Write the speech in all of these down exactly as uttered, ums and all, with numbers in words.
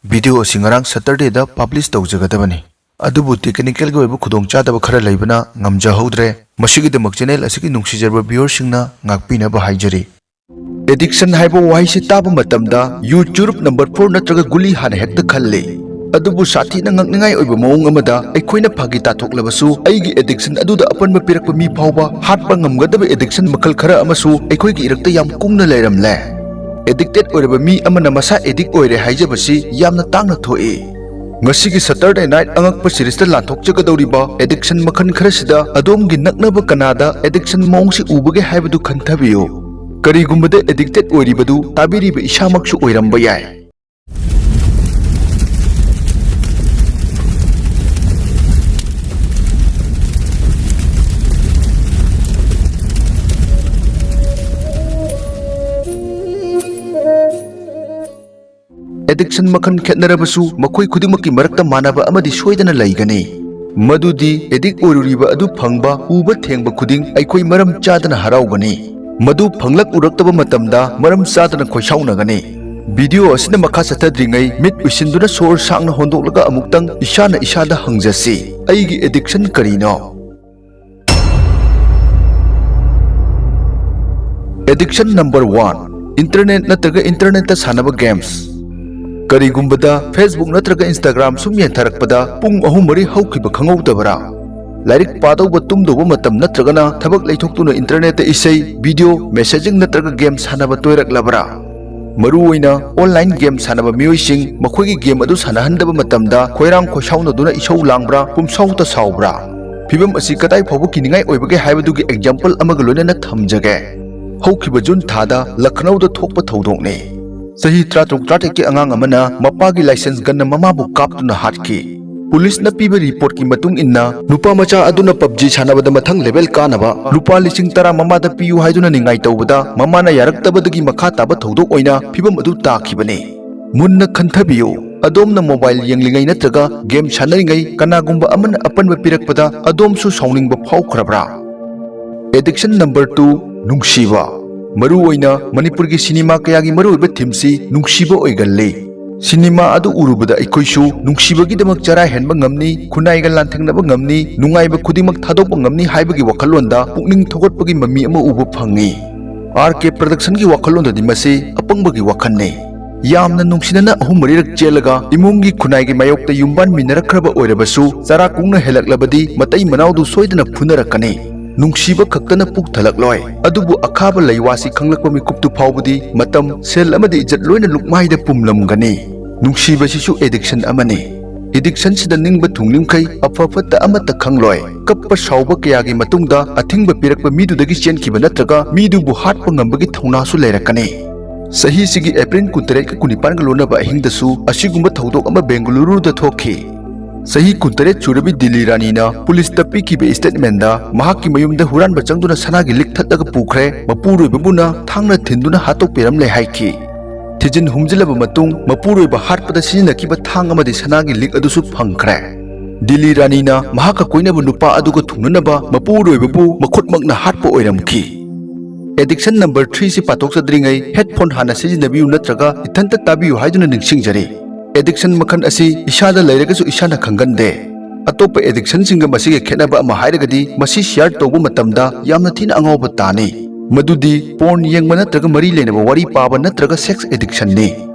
Video ꯑꯁꯤ ꯉꯔꯥꯡ ꯁꯇꯔꯗꯦꯗ publish ꯇꯧꯖꯒꯗꯕꯅꯤ, ꯑꯗꯨꯕꯨ ꯇꯦꯛꯅꯤꯀꯦꯜꯒꯤ ꯑꯣꯏꯕ ꯈꯨꯗꯣꯡꯆꯥꯗꯕ ꯈꯔ ꯂꯩꯕꯅ ꯉꯝꯖꯍꯧꯗ꯭ꯔꯦ꯫ ꯃꯁꯤꯒꯤꯗꯃꯛ ꯆꯦꯅꯦꯜ ꯑꯁꯤꯒꯤ ꯅꯨꯡꯁꯤꯖꯔꯕ ꯚꯤꯌꯨꯋꯔꯁꯤꯡꯅ ꯉꯥꯛꯄꯤꯅꯕ ꯍꯥꯏꯖꯔꯤ꯫ ꯑꯦꯗꯤꯛꯁꯟ ꯍꯥꯏꯕ ꯋꯥꯍꯩꯁꯤ ꯇꯥꯕ ꯃꯇꯝꯗ ꯌꯨ ꯆꯨꯔꯨꯞ ꯅꯝꯕꯔ ꯐꯣꯔ ꯅꯠꯇ꯭ꯔꯒ ꯒꯨꯂꯤ ꯍꯥꯟꯅ ꯍꯦꯛꯇ ꯈꯜꯂꯤ꯫ ꯑꯗꯨꯕꯨ ꯁꯥꯊꯤꯅ ꯉꯛꯅꯤꯡꯉꯥꯏ ꯑꯣꯏꯕ ꯃꯑꯣꯡ ꯑꯃꯗ, ꯑꯩꯈꯣꯏꯅ ꯐꯥꯒꯤ ꯇꯥꯊꯣꯛꯂꯕꯁꯨ, ꯑꯩꯒꯤ ꯑꯦꯗꯤꯛꯁꯟ ꯑꯗꯨꯗ ꯑꯄꯟꯕ ꯄꯤꯔꯛꯄ ꯃꯤ ꯐꯥꯎꯕ ꯍꯥꯠꯄ ꯉꯝꯒꯗꯕ ꯑꯦꯗꯤꯛꯁꯟ ꯃꯈꯜ ꯈꯔ ꯑꯃꯁꯨ ꯑꯩꯈꯣꯏꯒꯤ ꯏꯔꯛꯇ ꯌꯥꯝ ꯀꯨꯡꯅ ꯂꯩꯔꯝꯂꯦ꯫ ꯑꯦꯗꯤꯛꯇꯦꯠ ꯑꯣꯏꯔꯕ ꯃꯤ ꯑꯃꯅ ꯃꯁꯥ ꯑꯦꯗꯤꯛ ꯑꯣꯏꯔꯦ ꯍꯥꯏꯖꯕꯁꯤ ꯌꯥꯝꯅ ꯇꯥꯡꯅ ꯊꯣꯛꯏ꯫ ꯉꯁꯤꯒꯤ ꯁꯇꯔꯗꯦ ꯅꯥꯏꯠ ꯑꯉꯛꯄ ꯁꯤꯔꯤꯁꯇ ꯂꯥꯟꯊꯣꯛꯆꯒꯗꯧꯔꯤꯕ ꯑꯦꯗꯤꯛꯁꯟ ꯃꯈꯜ ꯈꯔꯁꯤꯗ ꯑꯗꯣꯝꯒꯤ ꯅꯛꯅꯕ ꯀꯅꯥꯗ ꯑꯦꯗꯤꯛꯁꯟ ꯃꯑꯣꯡꯁꯤ ꯎꯕꯒꯦ ꯍꯥꯏꯕꯗꯨ ꯈꯟꯊꯕꯤꯌꯨ꯫ ꯀꯔꯤꯒꯨꯝꯕꯗ ꯑꯦꯗꯤꯛꯇꯦꯠ ꯑꯣꯏꯔꯤꯕꯗꯨ ꯇꯥꯕꯤꯔꯤꯕ ꯏꯁꯥꯃꯛꯁꯨ ꯑꯣꯏꯔꯝꯕ ꯌꯥꯏ꯫ ꯑꯦꯗꯤꯛꯁꯟ ꯃꯈꯜ ꯈꯦꯠꯅꯔꯕꯁꯨ, ꯃꯈꯣꯏ ꯈꯨꯗꯤꯡꯃꯛꯀꯤ ꯃꯔꯛꯇ ꯃꯥꯟꯅꯕ ꯑꯃꯗꯤ ꯁꯣꯏꯗꯅ ꯂꯩꯒꯅꯤ, ꯃꯗꯨꯗꯤ ꯑꯦꯗꯤꯛ ꯑꯣꯏꯔꯨꯔꯤꯕ ꯑꯗꯨ ꯐꯪꯕ, ꯎꯕ ꯊꯦꯡꯕ ꯈꯨꯗꯤꯡ ꯑꯩꯈꯣꯏ ꯃꯔꯝ ꯆꯥꯗꯅ ꯍꯔꯥꯎꯒꯅꯤ꯫ ꯃꯗꯨ ꯐꯪꯂꯛ ꯎꯔꯛꯇꯕ ꯃꯇꯝꯗ ꯃꯔꯝ ꯆꯥꯗꯅ ꯈꯣꯏꯁꯥꯎꯅꯒꯅꯤ꯫ ꯚꯤꯗꯤꯑꯣ ꯑꯁꯤꯅ ꯃꯈꯥ ꯆꯠꯊꯗ꯭ꯔꯤꯉꯩ, ꯃꯤꯠ ꯎꯏꯁꯤꯟꯗꯨꯅ ꯁꯣꯔ ꯁꯥꯡꯅ ꯍꯣꯟꯗꯣꯛꯂꯒ ꯑꯃꯨꯛꯇꯪ ꯏꯁꯥꯅ ꯏꯁꯥꯗ ꯍꯪꯖꯁꯤ, "ꯑꯩꯒꯤ ꯑꯦꯗꯤꯛꯁꯟ ꯀꯔꯤꯅꯣ?" ꯑꯦꯗꯤꯛꯁꯟ ꯅꯝꯕꯔ ꯋꯥꯟ, ꯏꯟꯇꯔꯅꯦꯠ ꯅꯠꯇ꯭ꯔꯒ ꯏꯟꯇꯔꯅꯦꯠꯇ ꯁꯥꯟꯅꯕ ꯒꯦꯝꯁ꯫ ꯀꯔꯤꯒꯨꯝꯕꯗ Facebook ꯅꯠꯇ꯭ꯔꯒ Instagram ꯁꯨꯝ ꯌꯦꯡꯊꯔꯛꯄꯗ ꯄꯨꯡ ꯑꯍꯨꯝ ꯃꯔꯤ ꯍꯧꯈꯤꯕ ꯈꯪꯍꯧꯗꯕ꯭ꯔꯥ? ꯂꯥꯏꯔꯤꯛ ꯄꯥꯗꯧꯕ ꯇꯨꯝꯗꯧꯕ ꯃꯇꯝ ꯅꯠꯇ꯭ꯔꯒꯅ ꯊꯕꯛ ꯂꯩꯊꯣꯛꯇꯨꯅ ꯏꯟꯇꯔꯅꯦꯠꯇ ꯏꯁꯩ, ꯚꯤꯗꯤꯑꯣ, ꯃꯦꯁꯦꯖꯤꯡ ꯅꯠꯇ꯭ꯔꯒ ꯒꯦꯝ ꯁꯥꯟꯅꯕ ꯇꯣꯏꯔꯛꯂꯕ꯭ꯔꯥ? ꯃꯔꯨꯑꯣꯏꯅ ꯑꯣꯟꯂꯥꯏꯟ ꯒꯦꯝ ꯁꯥꯟꯅꯕ ꯃꯤꯑꯣꯏꯁꯤꯡ ꯃꯈꯣꯏꯒꯤ ꯒꯦꯝ ꯑꯗꯨ ꯁꯥꯟꯅꯍꯟꯗꯕ ꯃꯇꯝꯗ ꯈꯣꯏꯔꯥꯡ ꯈꯣꯏꯁꯥꯎꯅꯗꯨꯅ ꯏꯁꯧ ꯂꯥꯡꯕ꯭ꯔꯥ, ꯄꯨꯝꯁꯥꯎꯇ ꯁꯥꯎꯕ꯭ꯔꯥ? ꯐꯤꯚꯝ ꯑꯁꯤ ꯀꯗꯥꯏ ꯐꯥꯎꯕ ꯀꯤꯅꯤꯡꯉꯥꯏ ꯑꯣꯏꯕꯒꯦ ꯍꯥꯏꯕꯗꯨꯒꯤ ꯑꯦꯛꯖꯥꯝꯄꯜ ꯑꯃꯒ ꯂꯣꯏꯅꯅ ꯊꯝꯖꯒꯦ꯫ ꯍꯧꯈꯤꯕ ꯖꯨꯟ ꯊꯥꯗ ꯂꯈꯅꯧꯗ ꯊꯣꯛꯄ ꯊꯧꯗꯣꯛꯅꯤ꯫ ꯆꯍꯤ ꯇꯔꯥꯇꯔꯨꯛ ꯇꯔꯥꯇꯔꯦꯠꯀꯤ ꯑꯉꯥꯡ ꯑꯃꯅ ꯃꯄꯥꯒꯤ ꯂꯥꯏꯁꯦꯟꯁ ꯒꯟꯅ ꯃꯃꯥꯕꯨ ꯀꯥꯞꯇꯨꯅ ꯍꯥꯠꯈꯤ꯫ ꯄꯨꯂꯤꯁꯅ ꯄꯤꯕ ꯔꯤꯄꯣꯔꯠꯀꯤ ꯃꯇꯨꯡ ꯏꯟꯅ, ꯅꯨꯄꯥ ꯃꯆꯥ ꯑꯗꯨꯅ ꯄꯕꯖꯤ ꯁꯥꯟꯅꯕꯗ ꯃꯊꯪ ꯂꯦꯚꯦꯜ ꯀꯥꯅꯕ ꯂꯨꯄꯥ ꯂꯤꯁꯤꯡ ꯇꯔꯥ ꯃꯃꯥꯗ ꯄꯤꯌꯨ ꯍꯥꯏꯗꯨꯅ ꯅꯤꯡꯉꯥꯏ ꯇꯧꯕꯗ, ꯃꯃꯥꯅ ꯌꯥꯔꯛꯇꯕꯗꯒꯤ ꯃꯈꯥ ꯇꯥꯕ ꯊꯧꯗꯣꯛ ꯑꯣꯏꯅ ꯐꯤꯚꯝ ꯑꯗꯨ ꯇꯥꯈꯤꯕꯅꯤ꯫ ꯃꯨꯟꯅ ꯈꯟꯊꯕꯤꯌꯨ, ꯑꯗꯣꯝꯅ ꯃꯣꯕꯥꯏꯜ ꯌꯦꯡꯂꯤꯉꯩ ꯅꯠꯇ꯭ꯔꯒ ꯒꯦꯝ ꯁꯥꯟꯅꯔꯤꯉꯩ ꯀꯅꯥꯒꯨꯝꯕ ꯑꯃꯅ ꯑꯄꯟꯕ ꯄꯤꯔꯛꯄꯗ ꯑꯗꯣꯝꯁꯨ ꯁꯥꯎꯅꯤꯡꯕ ꯐꯥꯎꯈ꯭ꯔꯕ꯭ꯔꯥ? ꯑꯦꯗꯤꯛꯁꯟ ꯅꯝꯕꯔ ꯇꯨ, ꯅꯨꯡꯁꯤꯕ꯫ ꯃꯔꯨꯑꯣꯏꯅ ꯃꯅꯤꯄꯨꯔꯒꯤ ꯁꯤꯅꯦꯃꯥ ꯀꯌꯥꯒꯤ ꯃꯔꯨꯑꯣꯏꯕ ꯊꯤꯝꯁꯤ ꯅꯨꯡꯁꯤꯕ ꯑꯣꯏꯒꯜꯂꯤ꯫ ꯁꯤꯅꯦꯃꯥ ꯑꯗꯨ ꯎꯔꯨꯕꯗ ꯑꯩꯈꯣꯏꯁꯨ ꯅꯨꯡꯁꯤꯕꯒꯤꯗꯃꯛ ꯆꯔꯥ ꯍꯦꯟꯕ ꯉꯝꯅꯤ, ꯈꯨꯟꯅꯥꯏꯒ ꯂꯥꯟꯊꯦꯡꯅꯕ ꯉꯝꯅꯤ, ꯅꯨꯡꯉꯥꯏꯕ ꯈꯨꯗꯤꯡꯃꯛ ꯊꯥꯗꯣꯛꯄ ꯉꯝꯅꯤ ꯍꯥꯏꯕꯒꯤ ꯋꯥꯈꯜꯂꯣꯟꯗ ꯄꯨꯛꯅꯤꯡ ꯊꯧꯒꯠꯄꯒꯤ ꯃꯃꯤ ꯑꯃ ꯎꯕ ꯐꯪꯉꯤ꯫ ꯑꯥꯔ ꯀꯦ ꯄ꯭ꯔꯗꯛꯁꯟꯒꯤ ꯋꯥꯈꯜꯂꯣꯟꯗꯗꯤ ꯃꯁꯤ ꯑꯄꯪꯕꯒꯤ ꯋꯥꯈꯜꯅꯤ꯫ ꯌꯥꯝꯅ ꯅꯨꯡꯁꯤꯅꯅ ꯑꯍꯨꯝ ꯃꯔꯤꯔꯛ ꯆꯦꯜꯂꯒ ꯏꯃꯨꯡꯒꯤ ꯈꯨꯟꯅꯥꯏꯒꯤ ꯃꯥꯌꯣꯛꯇ ꯌꯨꯝꯕꯥꯟꯃꯤꯟꯅꯔꯛꯈ꯭ꯔꯕ ꯑꯣꯏꯔꯕꯁꯨ, ꯆꯔꯥ ꯀꯨꯡꯅ ꯍꯦꯜꯂꯛꯂꯕꯗꯤ ꯃꯇꯩ ꯃꯅꯥꯎꯗꯨ ꯁꯣꯏꯗꯅ ꯐꯨꯅꯔꯛꯀꯅꯤ꯫ ꯅꯨꯡꯁꯤꯕ ꯈꯛꯇꯅ ꯄꯨꯛ ꯊꯜꯂꯛꯂꯣꯏ, ꯑꯗꯨꯕꯨ ꯑꯈꯥꯕ ꯂꯩꯋꯥꯁꯤ ꯈꯪꯂꯛꯄ ꯃꯤꯀꯨꯞꯇꯨ ꯐꯥꯎꯕꯗꯤ ꯃꯇꯝ, ꯁꯦꯜ ꯑꯃꯗꯤ ꯏꯖꯠ ꯂꯣꯏꯅ ꯂꯨꯞꯃꯥꯏꯗ ꯄꯨꯝꯂꯝꯒꯅꯤ꯫ ꯅꯨꯡꯁꯤꯕꯁꯤꯁꯨ ꯑꯦꯗꯤꯛꯁꯟ ꯑꯃꯅꯤ꯫ ꯑꯦꯗꯤꯛꯁꯟꯁꯤꯗ ꯅꯤꯡꯕ ꯊꯨꯡꯂꯤꯡꯈꯩ ꯑꯐ ꯐꯠꯇ ꯑꯃꯠꯇ ꯈꯪꯂꯣꯏ꯫ ꯀꯞꯄ ꯁꯥꯎꯕ ꯀꯌꯥꯒꯤ ꯃꯇꯨꯡꯗ ꯑꯊꯤꯡꯕ ꯄꯤꯔꯛꯄ ꯃꯤꯗꯨꯗꯒꯤ ꯆꯦꯟꯈꯤꯕ ꯅꯠꯇ꯭ꯔꯒ ꯃꯤꯗꯨꯕꯨ ꯍꯥꯠꯄ ꯉꯝꯕꯒꯤ ꯊꯧꯅꯥꯁꯨ ꯂꯩꯔꯛꯀꯅꯤ꯫ ꯆꯍꯤꯁꯤꯒꯤ ꯑꯦꯄ꯭ꯔꯤꯜ ꯀꯨꯟꯇꯔꯦꯠꯀ ꯀꯨꯟꯅꯤꯄꯥꯟꯒ ꯂꯣꯟꯅꯕ ꯑꯍꯤꯡꯗꯁꯨ ꯑꯁꯤꯒꯨꯝꯕ ꯊꯧꯗꯣꯛ ꯑꯃ ꯕꯦꯡꯒꯂꯨꯔꯨꯗ ꯊꯣꯛꯈꯤ꯫ ꯆꯍꯤ ꯀꯨꯟꯇꯔꯦꯠ ꯁꯨꯔꯕꯤ ꯗꯤꯜꯂꯤ ꯔꯥꯅꯤꯅ ꯄꯨꯂꯤꯁꯇ ꯄꯤꯈꯤꯕ ꯁ꯭ꯇꯦꯠꯃꯦꯟꯗ ꯃꯍꯥꯛꯀꯤ ꯃꯌꯨꯝꯗ ꯍꯨꯔꯥꯟꯕ ꯆꯪꯗꯨꯅ ꯁꯅꯥꯒꯤ ꯂꯤꯛ ꯊꯠꯂꯒ ꯄꯨꯈ꯭ꯔꯦ, ꯃꯄꯨꯔꯣꯏꯕꯕꯨꯅ ꯊꯥꯡꯅ ꯊꯤꯟꯗꯨꯅ ꯍꯥꯠꯇꯣꯛꯄꯤꯔꯝꯂꯦ ꯍꯥꯏꯈꯤ꯫ ꯊꯤꯖꯤꯟ ꯍꯨꯝꯖꯤꯜꯂꯕ ꯃꯇꯨꯡ ꯃꯄꯨꯔꯣꯏꯕ ꯍꯥꯠꯄꯗ ꯁꯤꯖꯤꯟꯅꯈꯤꯕ ꯊꯥꯡ ꯑꯃꯗꯤ ꯁꯅꯥꯒꯤ ꯂꯤꯛ ꯑꯗꯨꯁꯨ ꯐꯪꯈ꯭ꯔꯦ꯫ ꯗꯤꯜꯂꯤ ꯔꯥꯅꯤꯅ ꯃꯍꯥꯛꯀ ꯀꯣꯏꯅꯕ ꯅꯨꯄꯥ ꯑꯗꯨꯒ ꯊꯨꯡꯅꯅꯕ ꯃꯄꯨꯔꯣꯏꯕꯕꯨ ꯃꯈꯨꯠꯃꯛꯅ ꯍꯥꯠꯄ ꯑꯣꯏꯔꯝꯈꯤ꯫ ꯑꯦꯗꯤꯛꯁꯟ ꯅꯝꯕꯔ ꯊ꯭ꯔꯤꯁꯤ ꯄꯥꯊꯣꯛꯆꯗ꯭ꯔꯤꯉꯩ ꯍꯦꯗꯐꯣꯟ ꯍꯥꯟꯅ ꯁꯤꯖꯤꯟꯅꯕꯤꯌꯨ ꯅꯠꯇ꯭ꯔꯒ ꯏꯊꯟꯇ ꯇꯥꯕꯤꯌꯨ ꯍꯥꯏꯗꯨꯅ ꯅꯤꯡꯁꯤꯡꯖꯔꯤ꯫ ꯑꯦꯗꯤꯛꯁꯟ ꯃꯈꯜ ꯑꯁꯤ ꯏꯁꯥꯗ ꯂꯩꯔꯒꯁꯨ ꯏꯁꯥꯅ ꯈꯪꯒꯟꯗꯦ꯫ ꯑꯇꯣꯞꯄ ꯑꯦꯗꯤꯛꯁꯟꯁꯤꯡꯒ ꯃꯁꯤꯒ ꯈꯦꯠꯅꯕ ꯑꯃ ꯍꯥꯏꯔꯒꯗꯤ ꯃꯁꯤ ꯁꯤꯌꯥꯔ ꯇꯧꯕ ꯃꯇꯝꯗ ꯌꯥꯝꯅ ꯊꯤꯅ ꯑꯉꯥꯎꯕ ꯇꯥꯅꯤ꯫ ꯃꯗꯨꯗꯤ ꯄꯣꯔꯟ ꯌꯦꯡꯕ ꯅꯠꯇ꯭ꯔꯒ ꯃꯔꯤ ꯂꯩꯅꯕ ꯋꯥꯔꯤ ꯄꯥꯕ ꯅꯠꯇ꯭ꯔꯒ ꯁꯦꯛꯁ ꯑꯦꯗꯤꯛꯁꯟꯅꯤ꯫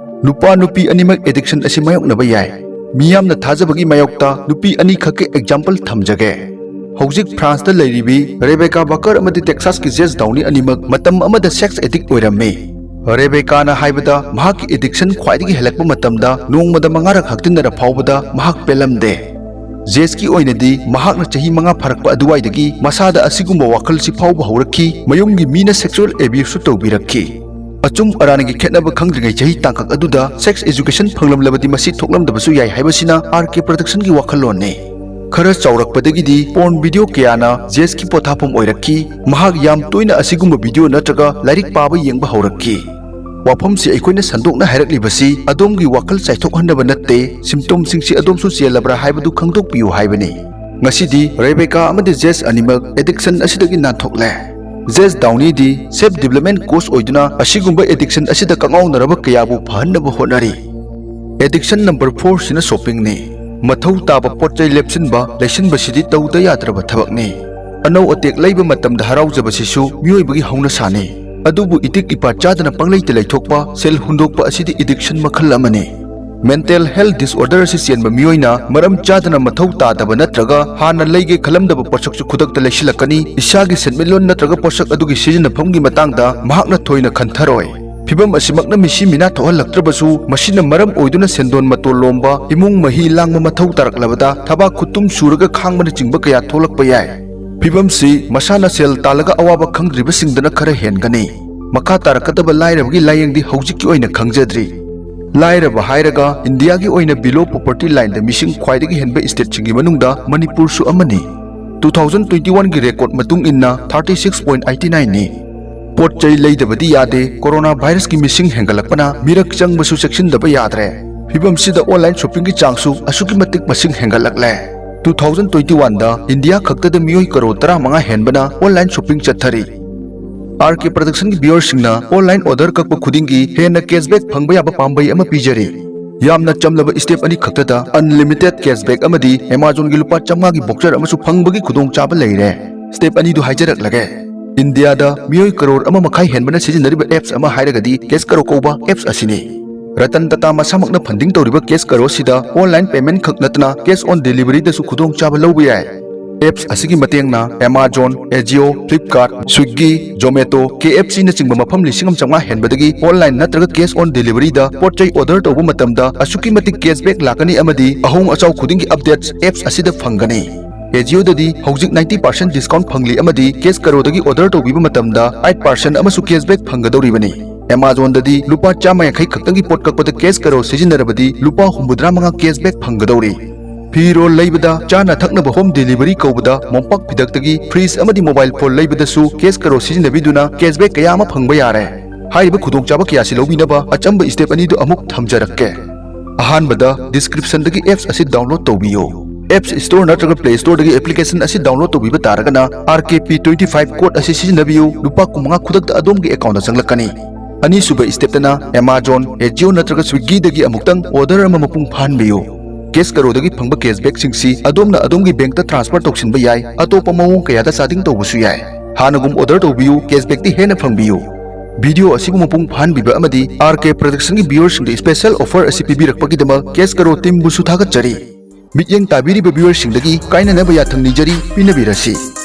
ꯅꯨꯄꯥ ꯅꯨꯄꯤ ꯑꯅꯤꯃꯛ ꯑꯦꯗꯤꯛꯁꯟ ꯑꯁꯤ ꯃꯥꯌꯣꯛꯅꯕ ꯌꯥꯏ꯫ ꯃꯤꯌꯥꯝꯅ ꯊꯥꯖꯕꯒꯤ ꯃꯥꯌꯣꯛꯇ ꯅꯨꯄꯤ ꯑꯅꯤꯈꯛꯀꯤ ꯑꯦꯛꯖꯥꯝꯄꯜ ꯊꯝꯖꯒꯦ꯫ ꯍꯧꯖꯤꯛ ꯐ꯭ꯔꯥꯟꯁꯇ ꯂꯩꯔꯤꯕꯤ ꯔꯦꯕꯦꯀꯥ ꯕꯀꯔ ꯑꯃꯗꯤ ꯇꯦꯛꯁꯥꯁꯀꯤ ꯖꯦꯁ ꯗꯥꯎꯅꯤ ꯑꯅꯤꯃꯛ ꯃꯇꯝ ꯑꯃꯗ ꯁꯦꯛꯁ ꯑꯦꯗꯤꯛ ꯑꯣꯏꯔꯝꯃꯤ꯫ ꯔꯦꯕꯦꯀꯥꯅ ꯍꯥꯏꯕꯗ ꯃꯍꯥꯛꯀꯤ ꯑꯦꯗꯤꯛꯁꯟ ꯈ꯭ꯋꯥꯏꯗꯒꯤ ꯍꯦꯜꯂꯛꯄ ꯃꯇꯝꯗ ꯅꯣꯡꯃꯗ ꯃꯉꯥꯔꯛ ꯍꯛꯇꯤꯟꯅꯔ ꯐꯥꯎꯕꯗ ꯃꯍꯥꯛ ꯄꯦꯜꯂꯝꯗꯦ꯫ ꯖꯦꯁꯀꯤ ꯑꯣꯏꯅꯗꯤ ꯃꯍꯥꯛꯅ ꯆꯍꯤ ꯃꯉꯥ ꯐꯥꯔꯛꯄ ꯑꯗꯨꯋꯥꯏꯗꯒꯤ ꯃꯁꯥꯗ ꯑꯁꯤꯒꯨꯝꯕ ꯋꯥꯈꯜꯁꯤ ꯐꯥꯎꯕ ꯍꯧꯔꯛꯈꯤ, ꯃꯌꯨꯝꯒꯤ ꯃꯤꯅ ꯁꯦꯛꯁꯨꯑꯦꯜ ꯑꯦꯕ꯭ꯌꯨꯁꯁꯨ ꯇꯧꯕꯤꯔꯛꯈꯤ꯫ ꯑꯆꯨꯝ ꯑꯔꯥꯟꯒꯤ ꯈꯦꯠꯅꯕ ꯈꯪꯗ꯭ꯔꯤꯉꯩ ꯆꯍꯤ ꯇꯥꯡꯀꯛ ꯑꯗꯨꯗ ꯁꯦꯛꯁ ꯑꯦꯖꯨꯀꯦꯁꯟ ꯐꯪꯂꯝꯂꯕꯗꯤ ꯃꯁꯤ ꯊꯣꯛꯂꯝꯗꯕꯁꯨ ꯌꯥꯏ ꯍꯥꯏꯕꯁꯤꯅ ꯑꯥꯔ ꯀꯦ ꯄ꯭ꯔꯗꯛꯁꯟꯒꯤ ꯋꯥꯈꯜꯂꯣꯟꯅꯤ꯫ ꯈꯔ ꯆꯥꯎꯔꯛꯄꯗꯒꯤꯗꯤ ꯄꯣꯔꯟ ꯚꯤꯗꯤꯑꯣ ꯀꯌꯥꯅ ꯖꯦꯁꯀꯤ ꯄꯣꯊꯥꯐꯝ ꯑꯣꯏꯔꯛꯈꯤ꯫ ꯃꯍꯥꯛ ꯌꯥꯝ ꯇꯣꯏꯅ ꯑꯁꯤꯒꯨꯝꯕ ꯚꯤꯗꯤꯑꯣ ꯅꯠꯇ꯭ꯔꯒ ꯂꯥꯏꯔꯤꯛ ꯄꯥꯕ ꯌꯦꯡꯕ ꯍꯧꯔꯛꯈꯤ꯫ ꯋꯥꯐꯝꯁꯤ ꯑꯩꯈꯣꯏꯅ ꯁꯟꯗꯣꯛꯅ ꯍꯥꯏꯔꯛꯂꯤꯕꯁꯤ ꯑꯗꯣꯝꯒꯤ ꯋꯥꯈꯜ ꯆꯥꯏꯊꯣꯛꯍꯟꯅꯕ ꯅꯠꯇꯦ, ꯁꯤꯝꯇꯣꯝꯁꯤꯡꯁꯤ ꯑꯗꯣꯝꯁꯨ ꯆꯦꯜꯂꯕ꯭ꯔꯥ ꯍꯥꯏꯕꯗꯨ ꯈꯪꯗꯣꯛꯄꯤꯌꯨ ꯍꯥꯏꯕꯅꯤ꯫ ꯉꯁꯤꯗꯤ ꯔꯦꯕꯦꯀꯥ ꯑꯃꯗꯤ ꯖꯦꯁ ꯑꯅꯤꯃꯛ ꯑꯦꯗꯤꯛꯁꯟ ꯑꯁꯤꯗꯒꯤ ꯅꯥꯟꯊꯣꯛꯂꯦ꯫ ꯖꯦꯁ ꯗꯥꯎꯅꯤꯗꯤ ꯁꯦꯜꯐ ꯗꯤꯕꯦꯂꯞꯃꯦꯟ ꯀꯣꯆ ꯑꯣꯏꯗꯨꯅ ꯑꯁꯤꯒꯨꯝꯕ ꯑꯦꯗꯤꯛꯁꯟ ꯑꯁꯤꯗ ꯀꯉꯥꯎꯅꯔꯕ ꯀꯌꯥꯕꯨ ꯐꯍꯟꯅꯕ ꯍꯣꯠꯅꯔꯤ꯫ Addiction number four ꯁꯤꯅ shopping ꯅꯤ꯫ ꯃꯊꯧ ꯇꯥꯕ ꯄꯣꯠ ꯆꯩ ꯂꯦꯞꯁꯤꯟꯕ, ꯂꯩꯁꯤꯟꯕꯁꯤꯗꯤ ꯇꯧꯗ ꯌꯥꯗ꯭ꯔꯕ ꯊꯕꯛꯅꯤ꯫ ꯑꯅꯧ ꯑꯇꯦꯛ ꯂꯩꯕ ꯃꯇꯝꯗ ꯍꯔꯥꯎꯖꯕꯁꯤꯁꯨ ꯃꯤꯑꯣꯏꯕꯒꯤ ꯍꯧꯅꯁꯥꯅꯤ꯫ ꯑꯗꯨꯕꯨ ꯏꯇꯤꯛ ꯏꯄꯥ ꯆꯥꯗꯅ ꯄꯪꯂꯩꯇ ꯂꯩꯊꯣꯛꯄ, ꯁꯦꯜ ꯍꯨꯟꯗꯣꯛꯄ ꯑꯁꯤꯗꯤ addiction ꯃꯈꯜ ꯑꯃꯅꯤ꯫ Mental health disorder ꯑꯁꯤ ꯆꯦꯟꯕ ꯃꯤꯑꯣꯏꯅ ꯃꯔꯝ ꯆꯥꯗꯅ ꯃꯊꯧ ꯇꯥꯗꯕ ꯅꯠꯇ꯭ꯔꯒ ꯍꯥꯟꯅ ꯂꯩꯒꯦ ꯈꯜꯂꯝꯗꯕ ꯄꯣꯠꯁꯛꯁꯨ ꯈꯨꯗꯛꯇ ꯂꯩꯁꯤꯜꯂꯛꯀꯅꯤ꯫ ꯏꯁꯥꯒꯤ ꯁꯦꯟꯃꯤꯠꯂꯣꯟ ꯅꯠꯇ꯭ꯔꯒ ꯄꯣꯠꯁꯛ ꯑꯗꯨꯒꯤ ꯁꯤꯖꯤꯟꯅꯐꯝꯒꯤ ꯃꯇꯥꯡꯗ ꯃꯍꯥꯛꯅ ꯊꯣꯏꯅ ꯈꯟꯊꯔꯣꯏ꯫ ꯐꯤꯚꯝ ꯑꯁꯤꯃꯛꯅ ꯃꯤꯁꯤ ꯃꯤꯅꯥ ꯊꯣꯛꯍꯜꯂꯛꯇ꯭ꯔꯕꯁꯨ, ꯃꯁꯤꯅ ꯃꯔꯝ ꯑꯣꯏꯗꯨꯅ ꯁꯦꯟꯗꯣꯟ ꯃꯇꯣꯜ ꯂꯣꯝꯕ, ꯏꯃꯨꯡ ꯃꯍꯤ ꯂꯥꯡꯕ, ꯃꯊꯧ ꯇꯥꯔꯛꯂꯕꯗ ꯊꯕꯥꯛ ꯈꯨꯠꯇꯨꯝ ꯁꯨꯔꯒ ꯈꯥꯡꯕꯅꯆꯤꯡꯕ ꯀꯌꯥ ꯊꯣꯛꯂꯛꯄ ꯌꯥꯏ꯫ ꯐꯤꯚꯝꯁꯤ ꯃꯁꯥꯅ ꯁꯦꯜ ꯇꯥꯜꯂꯒ ꯑꯋꯥꯕ ꯈꯪꯗ꯭ꯔꯤꯕꯁꯤꯡꯗꯅ ꯈꯔ ꯍꯦꯟꯒꯅꯤ꯫ ꯃꯈꯥ ꯇꯥꯔꯛꯀꯗꯕ ꯂꯥꯏꯔꯕꯒꯤ ꯂꯥꯏꯌꯦꯡꯗꯤ ꯍꯧꯖꯤꯛꯀꯤ ꯑꯣꯏꯅ ꯈꯪꯖꯗ꯭ꯔꯤ꯫ ꯂꯥꯏꯔꯕ ꯍꯥꯏꯔꯒ ꯏꯟꯗꯤꯌꯥꯒꯤ ꯑꯣꯏꯅ below poverty lineꯗ ꯃꯤꯁꯤꯡ ꯈ꯭ꯋꯥꯏꯗꯒꯤ ꯍꯦꯟꯕ stateꯁꯤꯡꯒꯤ ꯃꯅꯨꯡꯗ ꯃꯅꯤꯄꯨꯔꯁꯨ ꯑꯃꯅꯤ꯫ Two thousand twenty oneꯒꯤ record ꯃꯇꯨꯡ ꯏꯟꯅ thirty six point eight nineꯅꯤ꯫ ꯄꯣꯠ ꯆꯩ ꯂꯩꯗꯕꯗꯤ ꯌꯥꯗꯦ꯫ ꯀꯣꯔꯣꯅꯥ ꯚꯥꯏꯔꯁꯀꯤ ꯃꯤꯁꯤꯡ ꯍꯦꯟꯒꯠꯂꯛꯄꯅ ꯃꯤꯔꯛ ꯆꯪꯕꯁꯨ ꯆꯦꯛꯁꯤꯟꯗꯕ ꯌꯥꯗ꯭ꯔꯦ꯫ ꯐꯤꯚꯝꯁꯤꯗ online shoppingꯒꯤ ꯆꯥꯡꯁꯨ ꯑꯁꯨꯛꯀꯤ ꯃꯇꯤꯛ ꯃꯁꯤꯡ ꯍꯦꯟꯒꯠꯂꯛꯂꯦ꯫ Two thousand twenty oneꯗ ꯏꯟꯗꯤꯌꯥ ꯈꯛꯇꯗ ꯃꯤꯑꯣꯏ ꯀꯔꯣꯔ ꯇꯔꯥꯃꯉꯥ ꯍꯦꯟꯕꯅ online shopping ꯆꯠꯊꯔꯤ꯫ R K Productionꯒꯤ viewerꯁꯤꯡꯅ online order ꯀꯛꯄ ꯈꯨꯗꯤꯡꯒꯤ ꯍꯦꯟꯅ cashback ꯐꯪꯕ ꯌꯥꯕ ꯄꯥꯝꯕꯩ ꯑꯃ ꯄꯤꯖꯔꯤ꯫ ꯌꯥꯝꯅ ꯆꯝꯂꯕ step ꯑꯅꯤ ꯈꯛꯇꯗ unlimited cashback ꯑꯃꯗꯤ Amazonꯒꯤ ꯂꯨꯄꯥ ꯆꯥꯝꯃꯉꯥꯒꯤ voucher ꯑꯃꯁꯨ ꯐꯪꯕꯒꯤ ꯈꯨꯗꯣꯡꯆꯥꯕ ꯂꯩꯔꯦ꯫ Step ꯑꯅꯤꯗꯨ ꯍꯥꯏꯖꯔꯛꯂꯒꯦ꯫ ꯏꯟꯗꯤꯌꯥꯗ ꯃꯤꯑꯣꯏ ꯀꯔꯣꯔ ꯑꯃ ꯃꯈꯥꯏ ꯍꯦꯟꯕꯅ ꯁꯤꯖꯤꯟꯅꯔꯤꯕ apps ꯑꯃ ꯍꯥꯏꯔꯒꯗꯤ Cash Karo ꯀꯧꯕ apps ꯑꯁꯤꯅꯤ꯫ ꯔꯇꯟ ꯇꯥꯇꯥ ꯃꯁꯥꯃꯛꯅ funding ꯇꯧꯔꯤꯕ Cash Karo ꯑꯁꯤꯗ online payment ꯈꯛ ꯅꯠꯇꯅ cash on deliveryꯗꯁꯨ ꯈꯨꯗꯣꯡꯆꯥꯕ ꯂꯧꯕ ꯌꯥꯏ꯫ Apps ꯑꯁꯤꯒꯤ ꯃꯇꯦꯡꯅ Amazon, Ajio, Flipkart, Swiggy, Zomato, K F Cꯅꯆꯤꯡꯕ ꯃꯐꯝ ꯂꯤꯁꯤꯡ ꯑꯃ ꯆꯥꯝꯃꯉꯥ ꯍꯦꯟꯕꯗꯒꯤ online ꯅꯠꯇ꯭ꯔꯒ cash on deliveryꯗ ꯄꯣꯠ ꯆꯩ order ꯇꯧꯕ ꯃꯇꯝꯗ ꯑꯁꯨꯛꯀꯤ ꯃꯇꯤꯛ cashback ꯂꯥꯛꯀꯅꯤ ꯑꯃꯗꯤ ꯑꯍꯣꯡ ꯑꯆꯥꯎ ꯈꯨꯗꯤꯡꯒꯤ updates apps ꯑꯁꯤꯗ ꯐꯪꯒꯅꯤ꯫ Ajioꯗꯗꯤ ꯍꯧꯖꯤꯛ ninety percent discount ꯐꯪꯂꯤ ꯑꯃꯗꯤ Cash Karoꯗꯒꯤ order ꯇꯧꯕꯤꯕ ꯃꯇꯝꯗ eight percent ꯑꯃꯁꯨ cashback ꯐꯪꯒꯗꯧꯔꯤꯕꯅꯤ꯫ Amazonꯗꯗꯤ ꯂꯨꯄꯥ ꯆꯥꯝꯃ ꯌꯥꯡꯈꯩ ꯈꯛꯇꯪꯒꯤ ꯄꯣꯠ ꯀꯛꯄꯗ Cash Karo ꯁꯤꯖꯤꯟꯅꯔꯕꯗꯤ ꯂꯨꯄꯥ ꯍꯨꯝꯐꯨꯇꯔꯥꯃꯉꯥ cashback ꯐꯪꯒꯗꯧꯔꯤ꯫ ꯐꯤꯔꯣꯜ ꯂꯩꯕꯗ, ꯆꯥꯅ ꯊꯛꯅꯕ home delivery ꯀꯧꯕꯗ, ꯃꯣꯝꯄꯥꯛ ꯐꯤꯗꯛꯇꯒꯤ fridge ꯑꯃꯗꯤ mobile phone ꯂꯩꯕꯗꯁꯨ Cash Karo ꯁꯤꯖꯤꯟꯅꯕꯤꯗꯨꯅ cashback ꯀꯌꯥ ꯑꯃ ꯐꯪꯕ ꯌꯥꯔꯦ꯫ ꯍꯥꯏꯔꯤꯕ ꯈꯨꯗꯣꯡꯆꯥꯕ ꯀꯌꯥꯁꯤ ꯂꯧꯕꯤꯅꯕ ꯑꯆꯝꯕ step ꯑꯅꯤꯗꯨ ꯑꯃꯨꯛ ꯊꯝꯖꯔꯛꯀꯦ꯫ ꯑꯍꯥꯟꯕꯗ, descriptionꯗꯒꯤ apps ꯑꯁꯤ download ꯇꯧꯕꯤꯌꯨ꯫ App Store ꯅꯠꯇ꯭ꯔꯒ Play Storeꯗꯒꯤ application ꯑꯁꯤ download ꯇꯧꯕꯤꯕ ꯇꯥꯔꯒꯅ, R K P twenty five code ꯑꯁꯤ ꯁꯤꯖꯤꯟꯅꯕꯤꯌꯨ꯫ ꯂꯨꯄꯥ ꯀꯨꯟꯃꯉꯥ ꯈꯨꯗꯛꯇ ꯑꯗꯣꯝꯒꯤ accountꯇ ꯆꯪꯂꯛꯀꯅꯤ꯫ ꯑꯅꯤꯁꯨꯕ stepꯇꯅ Amazon, Ajio ꯅꯠꯇ꯭ꯔꯒ Swiggyꯗꯒꯤ ꯑꯃꯨꯛꯇꯪ order ꯑꯃ ꯃꯄꯨꯡ ꯐꯥꯍꯟꯕꯤꯌꯨ꯫ Cash Caroꯗꯒꯤ ꯐꯪꯕ cashbackꯁꯤꯡꯁꯤ ꯑꯗꯣꯝꯅ ꯑꯗꯣꯝꯒꯤ bankꯇ transfer ꯇꯧꯁꯤꯟꯕ ꯌꯥꯏ, ꯑꯇꯣꯞꯄ ꯃꯑꯣꯡ ꯀꯌꯥꯗ charging ꯇꯧꯕꯁꯨ ꯌꯥꯏ꯫ ꯍꯥꯟꯅꯒꯨꯝ order ꯇꯧꯕꯤꯌꯨ, cashbackꯇꯤ ꯍꯦꯟꯅ ꯐꯪꯕꯤꯌꯨ꯫ Video ꯑꯁꯤꯕꯨ ꯃꯄꯨꯡ ꯐꯥꯍꯟꯕꯤꯕ ꯑꯃꯗꯤ R K Productionꯒꯤ viewerꯁꯤꯡꯗ special offer ꯑꯁꯤ ꯄꯤꯕꯤꯔꯛꯄꯒꯤꯗꯃꯛ Cash Caro teamꯕꯨꯁꯨ ꯊꯥꯒꯠꯆꯔꯤ꯫ ꯃꯤꯠꯌꯦꯡ ꯇꯥꯕꯤꯔꯤꯕ viewerꯁꯤꯡꯗꯒꯤ ꯀꯥꯏꯅꯅꯕ ꯌꯥꯊꯪ ꯅꯤꯖꯔꯤ, ꯄꯤꯅꯕꯤꯔꯁꯤ꯫